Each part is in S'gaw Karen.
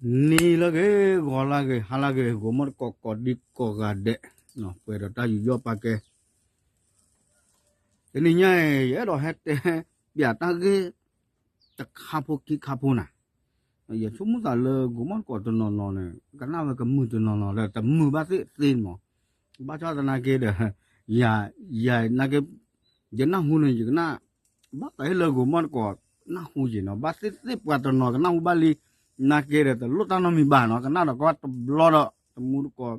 နံၤလၢအဂ့ၤ ဂီၤလၢအဂ့ၤ ဟါလၢအဂ့ၤ ဂီၤမီၢ်သကိးကိးဒံကိးဂၤဒဲး, ပှဲၤဒီးတၢ်ယူးယီၣ်ပာ်ကဲ, တနံၤညါအံၤ ယအဲၣ်ဒိးဟဲတဲ ပျးတၢ်ဂ့ၢ် တခါဖိခံခါဖိနၤ, ယဆိကမိၣ်သးလၢဂီၤမီၢ်သကိးတနီၤနီၤန့ၣ် ကနၣ်ဝဲကမုာ်တနီၤနီၤဒီး တမုာ်ဘၣ်သ့ၣ်သ့မး, ဘၣ်ဆၣ်သနာ်က့ဒီး ယၤ ယၤနာ်က့ ယနၢ်ဟူန့ၣ် ယကနၣ် ဘၣ်သးဟ့ၣ်လၢဂီၤမီၢ်သကိး နၢ်ဟူယံၤနီၤ ဘၣ်သ့ၣ်သ့ၣ်ပှၤတနီၤကနၢ်ဟူဘၣ်လံ, နာ်က့ဒီး တလိၣ်တၢ်နီတမံၤဘၣ်နီၤ ကနၣ်ဒီးကွၢ်တဘျီဒီး တမူတကိး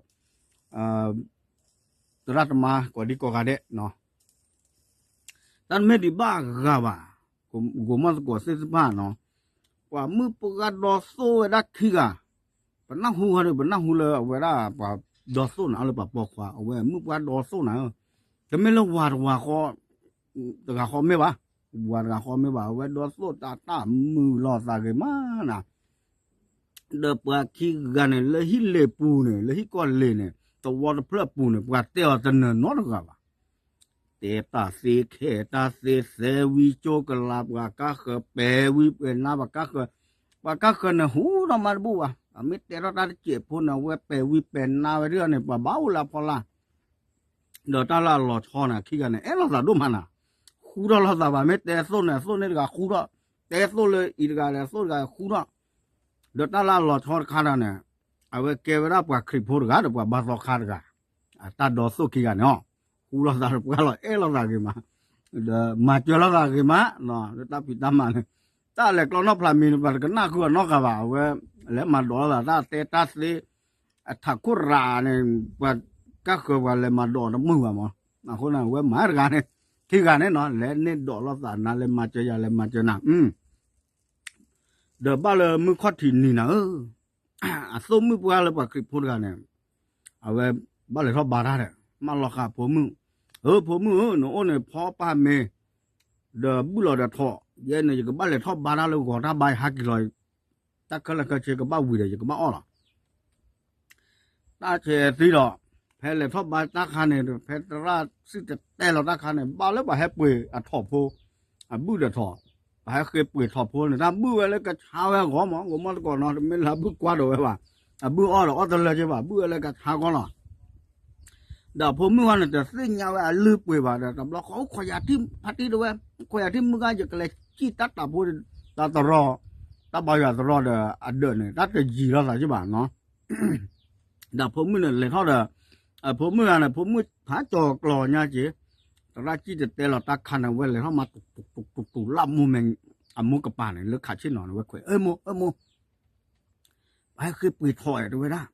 သရၣ်သမါကိးဒံကိးဂၤဒဲးနီၤ, တၢ်တမ့ၢ်ဒံးဘၣ်ဂၤဘၣ်, ဂီၤမီၢ်သကိးသ့ၣ်တဖၣ်နီၤ, ပှၤမုၣ်ပှၢ်ဒီသိၣ်ဝဲဒၣ်ခံဂၤ, ပနၢ်ဟူဟီဒီး ပနၢ်ဟူလၢအဝဲဒၣ်ပှၤဒီသိၣ်န့ၣ် အလၢပှၤပိာ်ခွါ အဝဲမုၣ်ပှၢ်ဒီသိၣ်နၤဧၢ, တမ့ၢ်လၢဝၤတဝၤဃီ တဂၤဃီမ့ၢ်ဘၣ်, ဝၤတဂၤဃီမ့ၢ်ဘၣ် အဝဲဒီသိၣ်တၢ်တၢ်မုာ်လီၤသးဂ့ၤမးနၤ ဒီးပှၤခံဂၤန့ၣ် လၢဟံၣ်လ့ၤပူၤန့ၣ် လၢဟံၣ်ကီၢ်လ့ၤန့ၣ် သဝီတဖျၢၣ်ပူၤန့ၣ် ပှၤတဲအီၤတနၢၤနီတဂၤဘၣ်, တဲတၢ်သ့ခဲတၢ်သ့ သဲဝံကၠိကလး ပှၤကါဃၢၤပဲာ်ဝံပဲာ်နါ ပှၤကါဃၢၤ, ပှၤကါဃၢၤန့ၣ်ဟူထီၣ်မးတဘူၣ်ဘၣ်, အမ့ၢ်တဲထီၣ်တၢ်တစဲးဖိန့ၣ် အဝဲပဲာ်ဝံပဲာ်နါဝဲဒၣ်န့ၣ် ပှၤဘၣ်အိၣ်လၢအဖီလာ် ဒီးတၢ်လၢအလီၤဆီန့ၣ် အခံဂၤန့ၣ် အဲၣ်လိာ်သးဒိၣ်မးနၤ, ဃူထီၣ်လိာ်သးဘၣ် မ့ၢ်တဲသိၣ်န့ၣ် သိၣ်န့ၣ်တဂၤဃူထီၣ်, တဲသိၣ်လၢအံၤတဂၤဒီး သိၣ်တဂၤဃူထီၣ်, ဒီးတၢ်လၢအလီၤဆီတခါဒီးန့ၣ် အဝဲကဲဝဲဒၣ်ပှၤခရံာ်ဖိတဂၤဒီးပှၤဘါသီခါတဂၤ, တၢ်ဒီသိၣ်ခံဂၤန့ၣ်အီၤ, ဃူလိာ်သးဒီးပှၤလီၤအဲၣ်လိာ်သးဂ့ၤမး, ဒီးမၤစၢၤလိာ်သးဂ့ၤမး, လၢတၢ်ဖံးတၢ်မၤန့ၣ်, တၢ်လဲၤကျီနီၣ်ဖျးမံၤန့ၣ် ပှၤတကနၣ်ဃုအီၤနီတဂၤဘၣ် အဝဲ, လဲၤမၤဒိးလိာ်သးတၢ်တဲတၢ်သ့ အထးခိၣ်ရးန့ၣ် ပှၤကါဃၢၤပှၤလဲၤမၤဒိးတမုာ်ဘၣ်မး, အဃိန့ၣ် အဝဲမၤတဂၤန့ၣ်, ခံဂၤန့ၣ်နီၤ လဲၤန့ၢ်ဒိးလိာ်သးနၤ လဲၤမၤစၢၤယၤ လဲၤမၤစၢၤနၤ, ဒီးဘၣ်လၢမုၢ်ခီၣ်ထံးနံၤနၤဧၢ, အသိၣ်မုၣ်ပှၢ်လၢပှၤခရံာ်ဖိတဂၤန့ၣ်, အဝဲဘၣ်လဲၤထီၣ်ဘါတၢ်ဒီး မၢလီၤဃာ်ဖိမုၣ်, ဧၢ ဖိမုၣ်ဧၢ နအိၣ်န့ၣ်ဖီပာ်မ့ၤ, ဒီးဘုၣ်လီၤဒီးထိး, ယဲန့ၣ် ယကဘၣ်လဲၤထီၣ်ဘါတၢ်လၢဂီၤတၢ်ဘါ ယဟးက့ၤလီၤ, တၢ်ခဲလၢာ်ခဲဆ့ကဘၣ်ဝံၤဒီး ယကဘၣ်အီၣ်လီၤ တၢ်ဆဲးသံဒီး, ဖဲလဲၤထီၣ်ဘါတၢ်ခါန့ၣ် ဖဲသရၣ်စံၣ်တဲၤတဲလီၤတၢ်ခါန့ၣ် ဘၣ်လၢပှၤဟဲပှ့ၤအထိးဖိ, အဘုၣ်ဒီးထိး, ပှၤဟဲဃ့ပှ့ၤထိးဖိန့ၣ် တၢ်ဘုၣ်ဝဲလၢကဆါဝဲအဂီၢ်မး ဂီၤမီၢ်သကိးနီၤ တမ့ၢ်လၢအဘုၣ်ကွၢ်ဒိးဝဲဘၣ်, အဘုၣ်အီၣ်ဒီးအီၣ်တလၢက့ဘၣ် ဘုၣ်ဝဲလၢကဆါအဂီၢ်လီၤ ဒီးဖိမုၣ်ဝဲန့ၣ် တသ့ၣ်ညါဝဲအလုၢ်ပှ့ၤဘၣ်ဒီး တဘျီဃီအိၣ်ခိးယၤထံၣ်ဖါတံၢ်တဝဲ, အိၣ်ခိးယၤထံၣ်မုၢ်ဂၤ ယကလဲၤစံၣ်တၢ်တးဖိ, တၢ်သရီ, တၢ်ဘါယွၤသရီဒီးအဒၢးန့ၣ် တၢ်တယံၤလိာ်သးက့ဘၣ်နီၤ, ဒီးဖိမုၣ်န့ၣ်လဲၤထီၣ်ဒီး, အဖိမုၣ်ဂၤန့ၣ် ဖိမုၣ်ဖးကၠီၤကျီၤညါက့ၤ, သရၣ်စံၣ်တဲၤတဲလီၤတၢ်ခါန့ၣ် ဝဲလဲၤထီၣ်မၤတူတူတူတူလၢမိၢ်မဲာ်, အမိၢ်ကပၤန့ၣ် လၢခးဆ့ၣ်နီၤန့ၣ် ဝဲခွဲး အၢမိၢ် အၢမိၢ် ပှၤဟဲဃ့ပှ့ၤထိးတဝဲဒၣ်,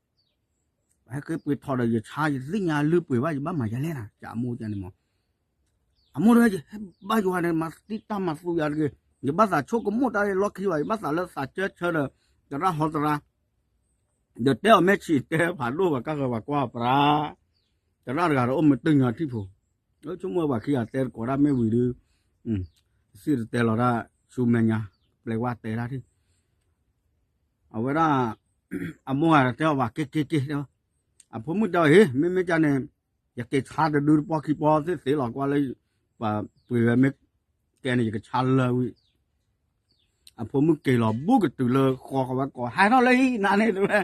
ပှၤဟဲဃ့ပှ့ၤထိးဒီး ယဆါယသ့ၣ်ညါလုၢ်ပှ့ၤဘၣ် ယဘၣ်မၤယလဲၣ်နၤ ယအမိၢ်န့ၣ်မး, အမိၢ်တဝဲ ယဟဲဘါယွၤန့ၣ် မၤတံၢ်တၢ်မၤသူယၤတဂ့ၤ, ယဘၣ်သးဆိကမိၣ်တၢ်လၢလီၢ်ခံဘၣ် ယဘၣ်သးလၢသးကၢဆၢဒီး သရၣ်ဟီသရၣ်, ဒီးတဲအီၤမ့ၢ်ဆံးတဲဖးဒိၣ် ပှၤကါဃၢၤပှၤကွၢ်ပြး, သရၣ်တဂၤဒီးအိၣ်မုာ်တုၤညီထံၣ်ဖိ, ဆိကမိၣ်ပှၤခံဂၤတဲသကိးတၢ်မ့ၢ်ဝံၤဒီး, စံၣ်တဲၤတဲလီၤတၢ်ဆူမဲာ်ညါ, ပျဲဝဲတဲတၢ်ထံၣ် အဝဲဒၣ်, အမိၢ်ဂၤတဲအီၤဘၣ် က့ၤက့ၤက့ၤ, အဖိမုၣ်တဲအီၤ ဟ့ၣ် မ့မ့ၢ်ကန့ၣ်, ယက့ၤဆါတဒုတပီၢ်ခံပီၢ်သ့ၣ်သ့လီၤ ကွၢ်လၢ, ပှ့ၤဝဲမ့ၢ်ကဲန့ၣ် ယကဆါလၢာ်ဝံၤ, အဖိမုၣ်က့ၤလီၤ ဘူးကတုၤလၢဃီ ဃီဝဲကိး ဟဲထီၣ်လၢဟံၣ်နၤန့ၣ်တဝဲ,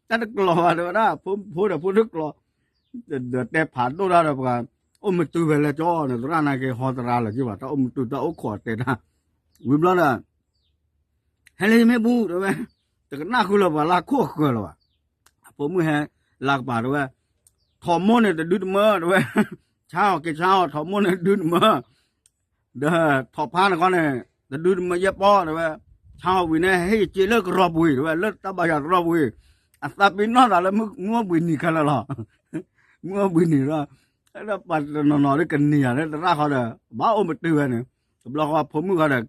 တၢ်တကျိၤဘၣ်တဝဲဒၣ် ဖိဒီးဖိတကျိၤ, ဒီးတဲဖးဒိၣ်တၢ်ဒီးပှၤ, အိၣ်မုာ်တုၤဖဲလဲၣ်ကၠီန့ၣ် သရၣ်နာ်က့ဟီသရၣ်လၢာ်က့ဘၣ် တၢ်အိၣ်မုာ်တုၤတၢ်အိၣ်ခိးတဲတၢ်, ဝံၤဘျီဒီး ဟဲလၢဟံၣ်မ့ၢ်ဘူးတဝဲ, တကနၣ်ဃုလၢၤပှၤလၢခိၣ်အဃၢၤလၢၤဘၣ်, အဖိမုၣ်ဟဲလၢကပၤတဝဲ, ထိးမိၢ်န့ၣ်တဒုတမၢတဝဲ, ဆါအီၤက့ၤဆါအီၤ ထိးမိၢ်န့ၣ်တဒုတမၢ, ဒီးထိးဖါန့ၣ်ခီန့ၣ်, တဒုတမၢယဲၢ်ပီၢ်တဝဲ, ဆါအီၤဝံၤန့ၣ် ဟဲယစ့လၢကရီပူၤတဝဲ လၢတၢ်ဘါယွၤကရီပူၤ, အသးပ့ၤနီၣ်သးလၢမုၢ်အဘှံးနံၤခဲလၢာ်လီၤ, မုၢ်အဘှံးနံၤလီၤ, ပှၤတနီၤနီၤလၢကနံၤယၤလၢသရၣ်ဃီဒီး ဘၣ်အိၣ်မုာ်တုၤဝဲန့ၣ်, တဘျီဃီဖိမုၣ်ဃီဒီး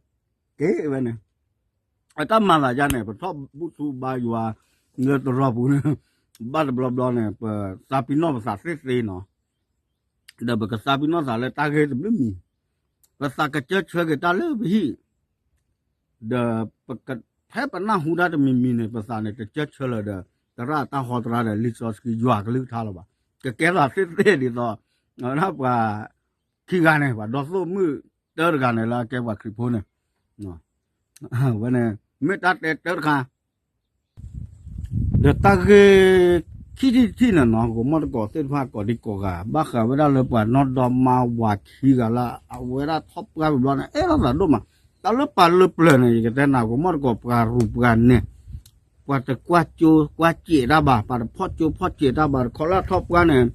က့ၤဝဲန့ၣ် အတၢ်မၤသးယါန့ၣ် ပထီၣ်ဘူၣ်ထူဘါယွၤ လၢတရီပူၤန့ၣ်, ဘၣ်တဘျီဘျီန့ၣ် ပသးပ့ၤနီၣ်ပသးသ့သ့နီၤ, ဒီးပကသးပ့ၤနီၣ်သးလၢတၢ်ဂ့ၢ်တဘျုးမံၤ, ပသးကစၢၢ်ဆၢက့ၤတၢ်လၢပဟံၣ်, ဒီးပကဖဲပနၢ်ဟူတၢ်တမံၤမံၤန့ၣ် ပသးန့ၣ် တစၢၢ်ဆၢလၢၤဒီး သရၣ်တၢ်ဟီသရၣ်ဒီး လံာ်စီဆှံယွၤကလုၢ်ကထါလၢၤဘၣ်, ကကဲသးသ့သ့ဒ်သိး ပှၤခံဂၤန့ၣ် ပှၤဒီသိၣ်မုၣ်တၢတဂၤန့ၣ် လၢအကဲပှၤခရံာ်ဖိန့ၣ်, ဝဲန့ၣ် မ့ၢ်တၢ်တဲတၢတခါ, ဒီးတၢ်ဂ့ၢ်ခံထံၣ်တထံၣ်န့ၣ်နီၤ ဂိၤမီၣ်တကိးသ့ၣ်တဖၣ်ကိးဒံကိးဂၤ ဘၣ်ဃးဝဲဒၣ်လၢပှၤနီၢ်ဒီမါဝၤခံဂၤလၢ အဝဲဒၣ်ထီၣ်ပှၢ်ဝံၤဘျီန့ၣ် အဲၣ်လိာ်သးဒိၣ်မး, တၢ်လၢပှၤလၢပျၢၤန့ၣ် ယကတဲနၤ ဂိၤမီၣ်တကိး ပှၤရူၤပှၤန့ၣ် ပှၤတကွၢ်ကၠိကွၢ်စဲးတၢ်ဘၣ်, ပှၤတဖီၣ်ကၠိဖီၣ်စဲးတၢ်ဘၣ်, တခီလၢအထီၣ်ပှၢ်န့ၣ်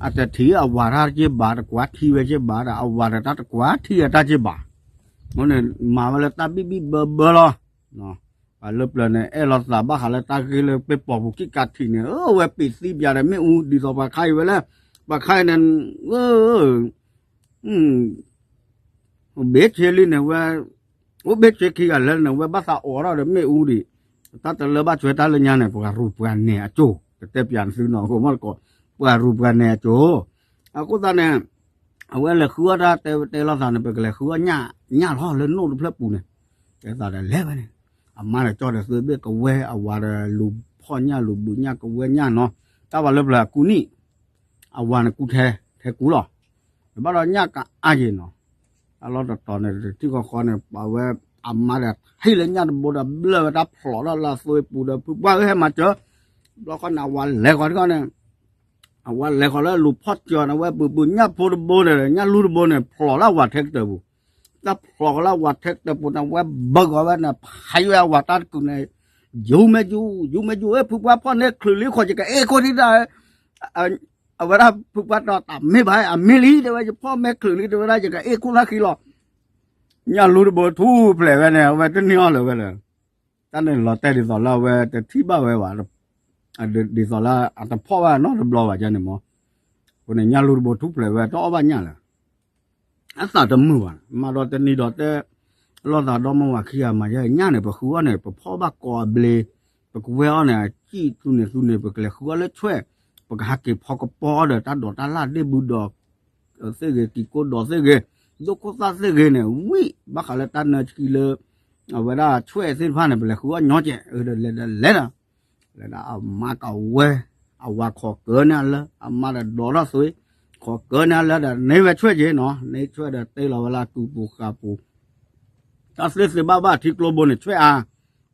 အတထံၣ်အဝၤတၢ်က့ၢ်ဘၣ်, တကွၢ်ထံဝဲက့ၢ်ဘၣ်ဒီး အဝၤဒီးတၢ်တကွၢ်ထံအတၢ်က့ၢ်ဘၣ်, အဃိန့ၣ် မၤဝဲလၢတၢ်ဘံၣ်ဘံၣ်ဘၢဘၢလီၤ. ပှၤလၢပျၢၤန့ၣ် အဲၣ်လိာ်သးဘၣ်ဃးလၢတၢ်ဂ့ၢ်လၢပ့ၢ်ပိာ်ပူၤခံကးထံးန့ၣ် အဝဲပ့းသံပၠးဒီးမ့ၣ်အူ ဒ်သိးပှၤခါအံၤဝဲလၢ ပှၤခါအံၤန့ၣ် အိၣ်ဘ့ၣ်ဆ့လံန့ၣ်ဝဲ, အိၣ်ဘ့ၣ်ဆ့ခံဂၤလၢာ်န့ၣ် ဝဲဘၣ်သးအိးထီၣ်ဒီးမ့ၣ်အူဒံး, တၢ်တလၢဘၣ်ထွဲတၢ်လၢညါန့ၣ် ပှၤရူၤပှၤန့ၢ်အစိၤ ကတဲပၠးသုနီၤ ဂိၤမီၣ်တကိး, ပှၤရူၤပှၤန့ၢ်အစိၤ, အဃိသတးန့ၣ် အဝဲလဲၤဃုအီၣ်တၢ်တဲတဲလိာ်သးန့ၣ် ပကလဲၤဃုအီၣ်ညၣ်လီၤလၢနိၣ်တဖျၢၣ်ပူၤန့ၣ်, တဲသးဒီးလဲၤဝဲန့ၣ်, အမါဒီးကၠီဒီးသုဘ့ၣ်ကဝဲ အဝၤဒီးလူၤဖီၣ်ညၣ်လူၤဘုးညၣ်ကဝဲညၣ်နီၤ, တၢ်ပှၤလၢပျၢၤအကူနံၣ် အဝၤန့ၣ်ကူထဲ ထဲကူလီၤ, တဘၣ်ဒီးညၣ်ကအါယံာ်နီၤ, တၢ်လီၢ်တတီၤန့ၣ် တထံၣ်ဃီဃီန့ၣ် ပှၤဝဲ အမါဒီးဟံၣ်လၢညၣ်တဘိဒီးဘျၢၣ်ဝဲတၢ်ဖျိးထီၣ်လၢအသွံပူၤဒီး ဖုပှၢ်ဧၢ ဟဲမၤစၢၤ, ဘျီဃီန့ၣ် အဝၤလဲၤဃီတခီန့ၣ် အဝၤလဲၤဃီလၢလူၤဖီၣ်စၢၤန့ၣ် အဝဲဘုးဘုးညၣ်ဖိတဘိန့ၣ် ညၣ်လူတဘိန့ၣ် ဖျိးလၢအဝၤထဲကတၢၢ်ပူၤ, တၢ်ဖျိးဃီလၢအဝၤထဲကတၢၢ်ပူၤန့ၣ် အဝဲဘၢဃီဝဲန့ၣ် ဖးယွဲအဝၤတၢ်တကုာ်န့ၣ် ယူၤမ့ၢ်ယူၤ ယူၤမ့ၢ်ယူၤ ဖုပှၢ်ဖီၣ်န့ၢ်ချုးလံ ခိးယကအ့ၣ်ခိၣ်ထံတၢ် အဝဲဒၣ်ဖုပှၢ်တီၤတၢ်မ့ၢ်ဘၣ် အမ့ၢ်လံ တဲဝဲ ယဖီၣ်မဲာ်ချုးလံ တဲဝဲဒၣ် ယကအ့ၣ်ခိၣ်သၣ်ဃံလီၤ, ညၣ်လူတဘိထူၣ်ဖျဲးဝဲန့ၣ် အဝဲတန့ၢ်အီၣ်လၢၤဝဲလၢၤ, တၢ်န့ၣ်လီၤတဲာ်ဒ်သိးလၢအဝဲတထံၣ်ဘၣ်ဝဲဘၣ်, ဒ်သိးလၢအတဖီၣ်ဘၣ်နီတဘျီဘၣ်န့ၣ်မး, အဃိန့ၣ် ညၣ်လူတဘိထူၣ်ဖျဲးဝဲတအီၣ်ဘၣ်ညၣ်လၢၤ အသးတမုာ်ဘၣ်, မၤဒီးတနံၤဒီးတဲ လိာ်သးဒီမါဝၤခံဂၤမၤယဲညၣ်န့ၣ် ပဃုအီၣ်န့ၣ် ပဖီၣ်ဘၣ်ကိးအဘျ့, ပကဝဲအီၣ်န့ၣ် အစံၣ်သူန့ၣ်သူန့ၣ် ပကလဲၤဃုအီၣ်လၢဆွဲၣ်, ပကဟးက့ၤဖီကပီၤအီၤဒီးတၢ်ဒိးတၢ်လၣ်ဒ့ၣ်ဘုဒီးသ့ၣ်ဂ့ၤ ကံၤကိၣ်ဒီးသ့ၣ်ဂ့ၤ, ဒိၣ်ခိၣ်သၣ်သ့ၣ်ဂ့ၤန့ၣ် ဝံၣ် ဘၣ်ဃးလၢတၢ်နၢဆှံလၢ အဝဲဒၣ်ဆွဲၣ်သ့ၣ်တဖၣ်န့ၣ် ပလဲၤဃုအီၣ်ညီကဲး ဒီးလဲၤဒီးလဲၤဒီး လဲၤဒီးအမါကဝဲ, အဝၤခိးကၢန့ၢ်အလၢ, အမါဒီးဒိးထီၣ်သွံ, ခိးကၢန့ၢ်အလၢဒီးန့ၢ်ဝဲဆွဲၣ်က့ၤနီၤ, န့ၢ်ဆွဲၣ်ဒီးတ့လီၤဝဲလၢကုပူၤဃာ်ပူၤ, တၢ်သ့သ့ဘၣ်ဘၣ်ထံကျိဘိန့ၣ် ဆွဲၣ်အါ, က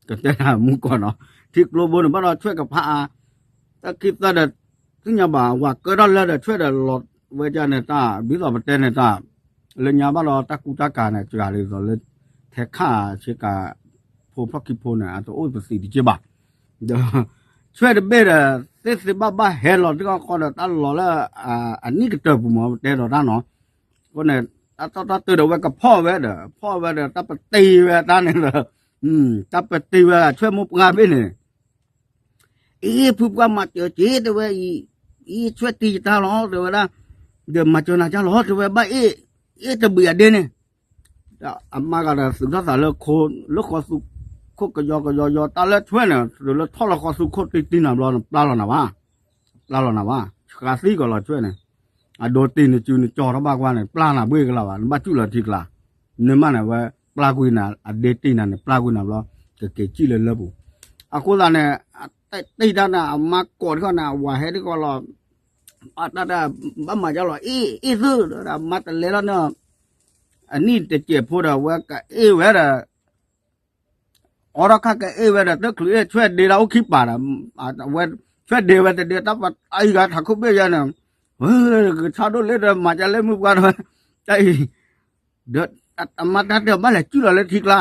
တဲမူကီၢ်နီၤ, ထံကျိဘိန့ၣ် ဘၣ်ဒီးဆွဲၣ်ကဖးအါ, တၢ်ခံသၢဒီး သ့ၣ်ညါဘၣ် ဝၤကၢထီၣ်လၢဒီးဆွဲၣ်ဒီးလီၤဝဲဒၣ်န့ၣ်တၢ် ဒ်သိးပတဲန့ၣ်တၢ် လၢညါဘၣ်ဒီးတၢ်ကူတၢ်ကၤန့ၣ် စှၤလံသိးလၢ ထဲခါဆ့ကၤ ဖိဖီၣ်ခံဖိန့ၣ် အတအိၣ်ပသံးတက့ၢ်ဘၣ်, ဒီး ဆွဲၣ်တဘ့ၣ်ဒီး သ့သ့ဘၣ်ဘၣ်ဟဲလီၤတံၢ်ဃီဃီဒီး တၢ်လီၤလၢ အနံၣ်ကတၢၢ်ပူၤမး ပတဲဒီးတၢ်နီၤ, အဃိန့ၣ် တၢ်တီတၢ်တၢ်ဒီးဝဲကဖီၣ်ဝဲဒီး ဖီၣ်ဝဲဒီး တၢ်ပတ့ဝဲတၢ်န့ၣ်ဒီး တၢ်ပတ့ဝဲဆွဲၣ်မိၢ်ပှၢ်ဘ့ၣ်န့ၣ် အ့ ဖုပှၢ်မၤစၢၤက့ၤ တဲဝဲအံၤ, အ့ ဆွဲၣ်တ့ယတၢ်လီၤ တဲဝဲဒၣ်, ဒီးမၤစၢၤနၤကၢ်လီၤ တဲဝဲဘၣ်အ့ၣ်, အ့ၣ်တဘှံးအဒ့န့ၣ်, ဒီးအမါဂၤဒီးသုးထီၣ်သးလၢခိ, လၢဃီသူခိၣ်ကယီကယီယီ တၢ်လၢဆွဲၣ်န့ၣ် တုၤလၢထီၣ်လၢဃီသူခိၣ်တံၢ်တံၢ်နၤဘျီ ပျၢ်လီၤနၤဘၣ်, ပျၢ်လီၤနၤဘၣ် ဃးသံကီးလီၤဆွဲၣ်န့ၣ်, အဒိတ့ၢ်နစုနကၠီထီၣ်ဘၣ်ကွၢ်န့ၣ် ပျၢ်နၤဘှ့ၣ်ကလၤဘၣ် နဘၣ်စူၣ်လီၤထံကျါ, နမ့ၢ်န့ၣ်ဝဲ ပျၢ်ကွံာ်နၤ အဒ့တ့ၢ်နၤန့ၣ် ပျၢ်ကွံာ်နၤဘျီ ကက့ၤစံၣ်လၢလၢပူၤ, အဃိသတးန့ၣ် တ့ၢ်တၢ်န့ၣ် အမါကိးတခီန့ၣ် အဝၤဟဲတခီလီၤ, အတၢ်တၢ် ဘၣ်မၤဒ်လီၤ အ့ၣ်အ့ၣ်သုဒီး မါတလဲလီၤန့ၣ်, အနံၣ်တစဲးဖိဒီးဝဲကအ့ၣ်ဝဲဒီး အိၣ်ထီၣ်ခါကအ့ၣ်ဝဲဒီး တချုးအ့ၣ်ဆွဲၣ်ဒ့လၢအိၣ်ခံပၤဒီး, ဝဲဆွဲၣ်ဒ့ဝဲတဒ့ တၢ်ပအံၤဂၤထးခိၣ်ဘ့ၣ်ယဲန့ၣ်, ကဆါဒိၣ်လၢဒီးမၤဒ်လၢမုၢ်ပှၢ်ဒီး, တၢ်အံၤ, ဒီးအမါတၢ်တဲဘၣ်လဲၤစုၣ်လီၤလၢထံကျါ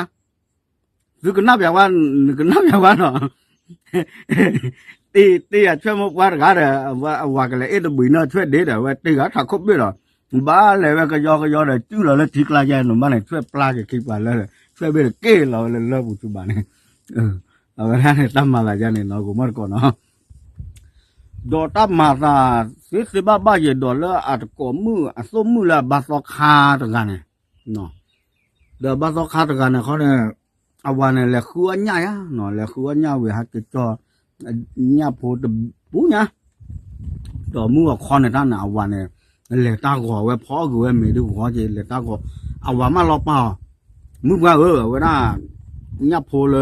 သုကနၣ်ပၠးဝဲ, နကနၣ်ပၠးဝဲနီၤ, တ့ၢ်တ့ၢ်ယဆွဲၣ်မိၢ်ပှၢ်တဂၤဒီး အဝၤကလဲၤအ့ၣ်တဘှံးန့ၣ် ဆွဲၣ်ဒ့ဒီး အဝဲတ့ၢ်ဂၤထးခိၣ်ဘ့ၣ်ဒီး, ဘၣ်လဲၤဝဲကယီကယီဒီး စုၣ်လီၤလၢထံကျါယဲန့ၣ် ဘၣ်န့ၣ် ဆွဲၣ်ပျၢ်က့ၤခံပၤလၢ ဆွဲၣ်ဘ့ၣ်ဒီးက့ၣ်လီၤဝဲလၢလၢပူၤဆူဘၣ်န့ၣ်, အဝဲဒၣ်န့ၣ် တၢ်မၤသးယဲန့ၣ်နီၤ ဂိၤမီၣ်တကိးနီၤ ဒီးတၢ်မၤသး သ့သ့ဘၣ်ဘၣ်ယဲဒီးလၢအတကိးမုၣ်အသိၣ်မုၣ်လၢအဘါသီခါတဂၤန့ၣ်, ဒီးဘါသီခါတဂၤန့ၣ်ခီန့ၣ်, အဝၤန့ၣ် လဲၤဃုအီၣ်ညၣ်ယါ, လဲၤဃုအီၣ်ညၣ်ဝံၤဟဲက့ၤကၠီ, ညၣ်ဖိတပူၤညါ, ဒီးမုၢ်ဂီၤခီန့ၣ်တၢ်န့ၣ် အဝၤန့ၣ်, လဲၤတၢ်ဂီၤဝဲဖီအီၣ်ဂ့ၤဝဲမ့ၤဒုးဂီၤက့ၤ လဲၤတၢ်ဂီၤ, အဝၤမၢလီၤပာ်အီၤ, မုၢ်ပှၢ်ဧၢ အဝဲဒၣ်, ညၣ်ဖိလၢ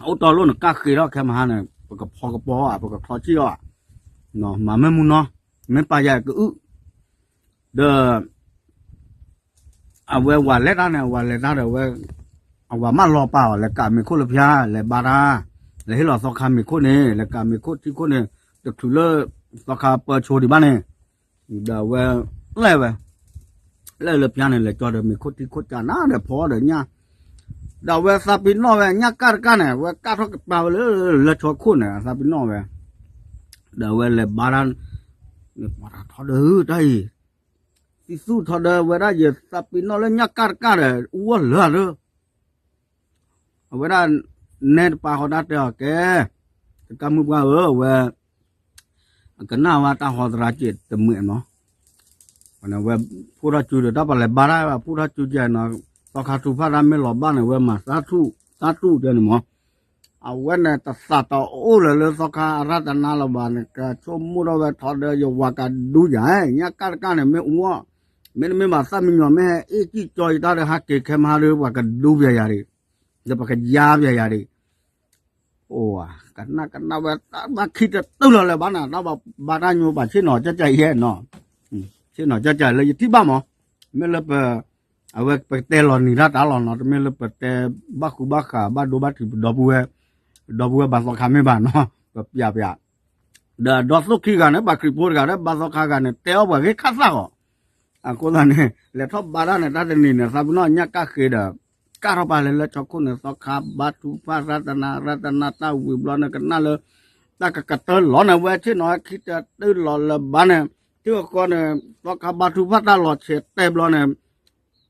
အိၣ်တီလိၣ်နကၢ်ဃ့ထီၣ်ခဲမဟါန့ၣ် ပကဖီကပီၤအီၤ ပကချီဆံၣ်အီၤ, မၤမ့ၢ်မူနီၤ, မ့ၢ်ပာ်ယၤကအုၣ်, ဒီး အဝဲဝၤလဲၤတၢ်န့ၣ် အဝၤလဲၤတၢ်ဒီးဝဲ, အဝၤမၢလီၤပာ်အီၤ လဲၤကးမ့ၤခိၣ်လၢဖၠါ လဲၤဘါတၢ်, လဲၤဟ့ၣ်လီၤသီခါမ့ၤခိၣ်န့ၣ် လဲၤကးမ့ၤခိၣ်ထံခိၣ်န့ၣ် တချုးလၢ သီခါပၢဆိဒံးဘၣ်န့ၣ်, ဒီးအဝဲ လဲၤဝဲ လဲၤလၢဖၠါန့ၣ် လဲၤကၠီဒီးမ့ၤခိၣ်ထံခိၣ်ကၢ်နၤဒီးဖီဒီးညၣ်, ဒီးအဝဲသးပ့ၤနီၣ်ဝဲညၣ်ကၢ်တကၢ်န့ၣ် အဝဲကၢ်ထီၣ်ကပၤဝဲလၢ လၢဆီခိၣ်န့ၣ် အသးပ့ၤနီၣ်ဝဲ, ဒီးအဝဲလဲၤဘါတၢ်, ပှၤထီဒီးတၢ်အံၤ, သံသူၣ်ထီဒီးဝဲဒၣ်ယသးပ့ၤနီၣ်လၢညၣ်ကၢ်တကၢ်ဒီး အူအီၣ်လၢာ်လၢ အဝဲဒၣ် နဲတပာ်ဃီတၢ်တဲအီၤကဲ, တကးမုၢ်ပှၢ်ဧၢ အဝဲ အကနၣ်ဝဲတၢ်ဟီသရၣ်က့ၤတမုာ်နီၤ, ဝဲ ဖှိၣ်ထီၣ်စုဒီးတၢ်ပာ်လဲၤဘါတၢ် ဖှိၣ်ထီၣ်စုကဲနီၤ, သီခါထူဖၣ်တၢ်မ့ၢ်လီၤဘၣ်န့ၣ် ဝဲမၤသးထူၣ်သးထူၣ်တဲန့ၣ်မး, အဝဲန့ၣ်တသးတအိၣ်လၢၤလၢသီခါအရတနါလၢၤဘၣ်န့ၣ် ကဆိကမိၣ်ထီၣ်ဝဲထီဒီးယဝၤကဒူယၤ, ညၣ်ကၢ်တကၢ်န့ၣ် မ့ၢ်အူအီၣ်, မ့တမ့ၢ်ဘၣ်သၣ်မံညီၤမ့ၢ်ဟဲအ့ၣ်ကံၣ်ကၠီယတၢ်ဒီးဟးက့ၤခဲမဟါဒီး ပှၤကဒူပျဲယၤဒံး, ဒီးပှၤကယါပျဲယၤဒံး အိၣ် ကနၣ်ကနၣ်ဝဲတၢ်ဘၣ်ခံတတုၤလီၤလၢၤဘၣ်န့ၣ် တၢ်ဘၣ်ဘါတၢ်ညိဘၣ်ဆ့ၣ်နီၤကၠၢ်ကၠၢ်ယဲနီၤ, ဆ့ၣ်နီၤကၠၢ်ကၠၢ်လၢယထံၣ်ဘၣ်မး, မ့ၢ်လၢပ အဝဲပတဲလီၤနံၤတၢ်တၢ်လီၤနီၤ တမ့ၢ်လၢပတဲဘၣ်ဃူဘၣ်ဃးဘၣ်ဒိဘၣ်ထံးပဒီပုၢ်ဝဲၢ်, ပဒီပုၢ်ဝဲၢ်ဘါသီခါမ့ၢ်ဘၣ်နီၤ ပပျးပျး ဒီးအဒီသိၣ်ခံဂၤန့ၣ် ဘၣ်ခရံာ်ဖိတဂၤဒီး ဘါသီခါဂၤန့ၣ် တဲအီၣ်ပှၤဂ့ၢ်ခၣ်သၣ်ဂီၤ, အဃိသတးန့ၣ် လဲၤထီၣ်ဘါတၢ်န့ၣ် တၢ်တနံၤန့ၣ် သးပ့ၤနီၣ်ညၣ်ကၢ်ဃ့ဒီး ကၢ်ထီၣ်ပာ်လၢလၢဆီခိၣ်န့ၣ် သီခါဘါထူဖၣ်ရတနါ ရတနါတၢ်ဝံၤဘျီန့ၣ် ကနၣ်လၢ တၢ်ကကတၢၢ်လီၤန့ၣ် ဝဲဆ့ၣ်နီၤခံတတုၤလီၤလၢၤဘၣ်န့ၣ်, ထံၣ်အဃီန့ၣ် သီခါဘါထူဖၣ်တၢ်လီၤဆဲးတဲဘျီန့ၣ်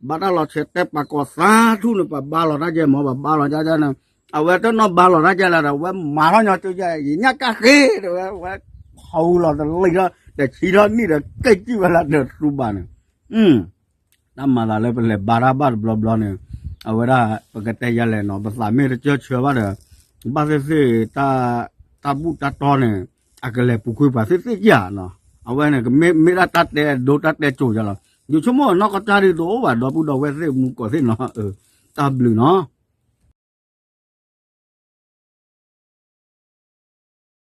ဘၣ်တၢ်လီၤဆဲးတဲပာ်ကီၤသးထူၣ်န့ၣ် ပှၤဘါလီၤတၢ်ကဲမး ပှၤဘါလီၤတၢ်ကဲန့ၣ်, အဝဲတနီၣ်ဘါလီၤတၢ်ကဲလၢၤဒီး ဝဲမၤထီၣ်ညီကၠိယဲ ယညၣ်ကၢ်ဃ့ဒီးဝဲ ဝဲ ဟီၣ်အူလီၤတလံၤထီၣ် တဆံထီၣ်နံၣ်ဒီး ကဲကုၢ်ဝဲလၢဒီးသူဘၣ်န့ၣ်, တၢ်မၤသးလၢပလဲၤဘါတၢ်ဘၣ်တဘျီဘျီန့ၣ်, အဝဲဒၣ် ပကတဲယဲလဲၣ်နီၤ ပသးမ့ၢ်တကၢၢ်ဆၢဘၣ်ဒီး ဘၣ်သ့ၣ်သ့ၣ် တၢ်ဘူၣ်တၢ်တီန့ၣ် အကလဲၤပူၤကွံာ်ပှၤသ့ၣ်သ့ၣ်ဧါနီၤ, အဝဲန့ၣ် ကမ့ၢ်မ့ၢ်ဒၣ်တၢ်တဲဒိတၢ်တဲကိၤယဲလီၤ, ယဆိကမိၣ်နီၢ်ကီၢ်တၢ်ဒ်သိးအိၣ်ဘၣ် ဒီပုၢ်ဒီဝဲၢ်သ့ၣ်မူကီၢ်သ့ၣ်နီၤ, တၢ်ဘျုးနီၤ